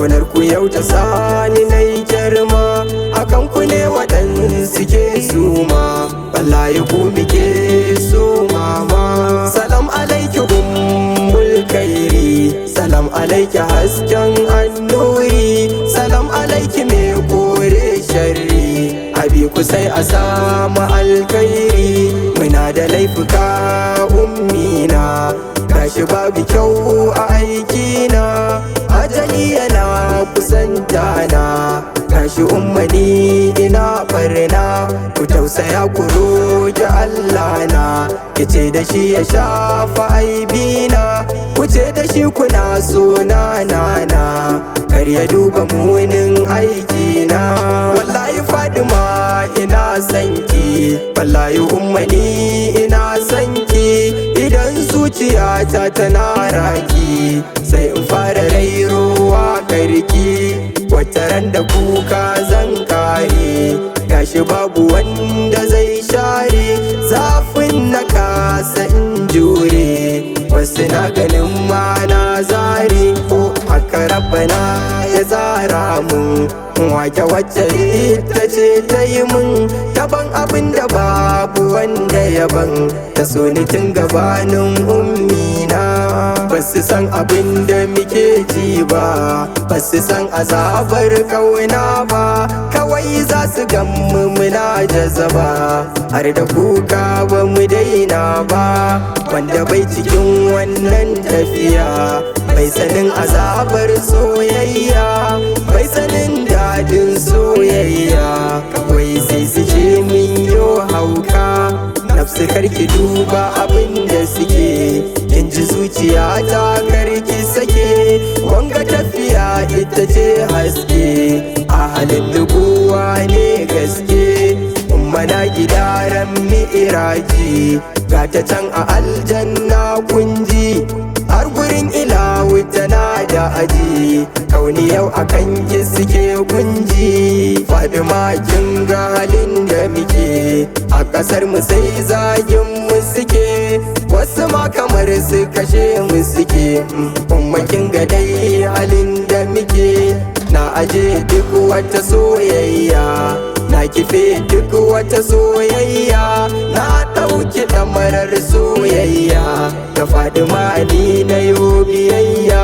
Kaunar ku yau ta sani na yi kyarma, akan ku ne waɗansu ke suma. Wallahi ku muke so mama. Salam alaiki ummul kairi, salam alaiki hasken annuri, salam alaiki mai kore sharri. Abi ku sai a samu alkhairi. Muna da laifuka ummina, gashi babu kyau a aikina. Ajali yana kusanta na, gashi ummani ina barna. Ku tausaya ku roƙi Allah na, kice da shi ya shafa aibina. Ku ce da shi kuna so na na na, kar ya duba munin aikina. Wallahi Fadima ina son ki, wallahi ummani ina son ki. Idan zuciyata tana raki, sai in fara rairowa karki. Wataran da kuka zan kare, gashi babu wanda zai share. Zafin na kasa in jure, wasu na ganin ma na zare. Ko haka rabbana ya tsara mun, wake wacce ita ce ta yi mun daban abin da babu wanda ya ban. Ta so ni tun gabanin ummina. Ba su san abin da muke ji ba, ba su san azabar kauna ba. Kawai za su gammu muna jazaba, har da kuka ba mu daina ba. Wanda bai cikin wannan tafiya, bai sanin azabar soyayya, bai sanin dadin soyayya. Kawai sai su ce min yo hauka. Nafsu karki duba abin da suke, in ji zuciya ta karki sake. Wanga tafiya ita ce haske, a halin nubuwa ne gaske. Umma na gidaran mi'iraji, ga ta can a aljanna kunji. Har gurin ilawu tana da aji, kauni yau akan ki suke kunji. Fadima kin ga halin da muke a kasar mu, sai zagin mu suke, wasu ma kamar su kashe mu suke. Umma kin ga dai halin da muke, na aje duk wata soyayya, na kife duk wata soyayya, na ɗauki ɗamarar soyayya. Da Fadima ni na yo biyayya.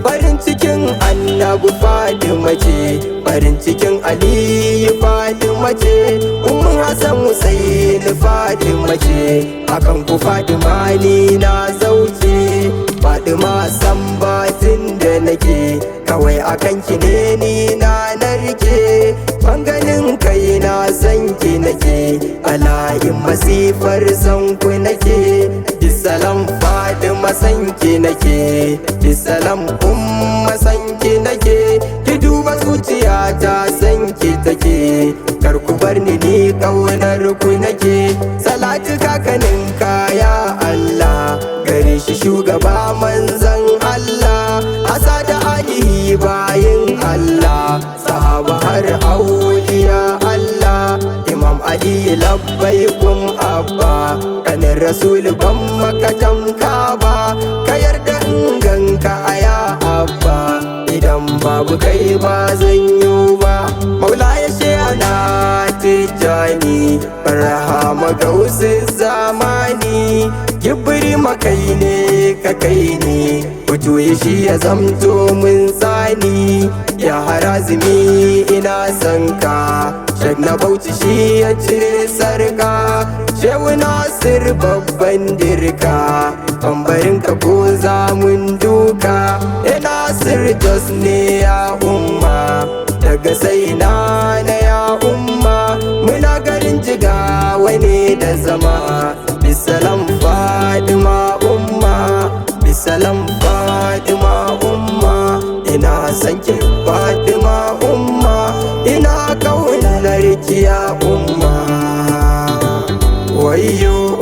Farin cikin Annabi Fadima ce, farin cikin Aliyu Fadima ce, Ummun Hassan Hussein Fadima ce. Akan ku Fadima ni na zauce. Fadima san batin da nake, kawai akan ki ne ni na narke. Banganin kai na san ki nake, bala'in masifar san ku nake. Bisalam Fadima san ki nake, bisalam umma san ki nake. Ki duba zuciyata san ki take, kar ku bar ni, ni kaunar ku nake. Salatu kakanin kaya Allah, gare shi shugaba manzan Allah, asa da alihi bayin Allah, sahaba har auliya Allah. Imam Ali labbaikum abba, kanin Rasul ban maka tamka ba. Ka yarda in ganka aya abba, idan babu kai ba zan yi ba. Maula ya ana Tijjani, Barhama gausu zamani, gibiri makai ne ka kai ni kujuyi shi ya zamto mun tsani. Ya Harazimi ina son ka, Shek na Bauchi shi ya cire sarka. Shehu Nasir babban dirka, bambarin ka ko zamun duka. Ina Nasir Jos ne ya umma, daga sai na na ya umma. Muna garin Jigawa ne da zama. Bisalam Fadima umma, bisalam Fadima umma. Ina san ki Fadima umma, ina kaunar ki ya umma. Wayyo.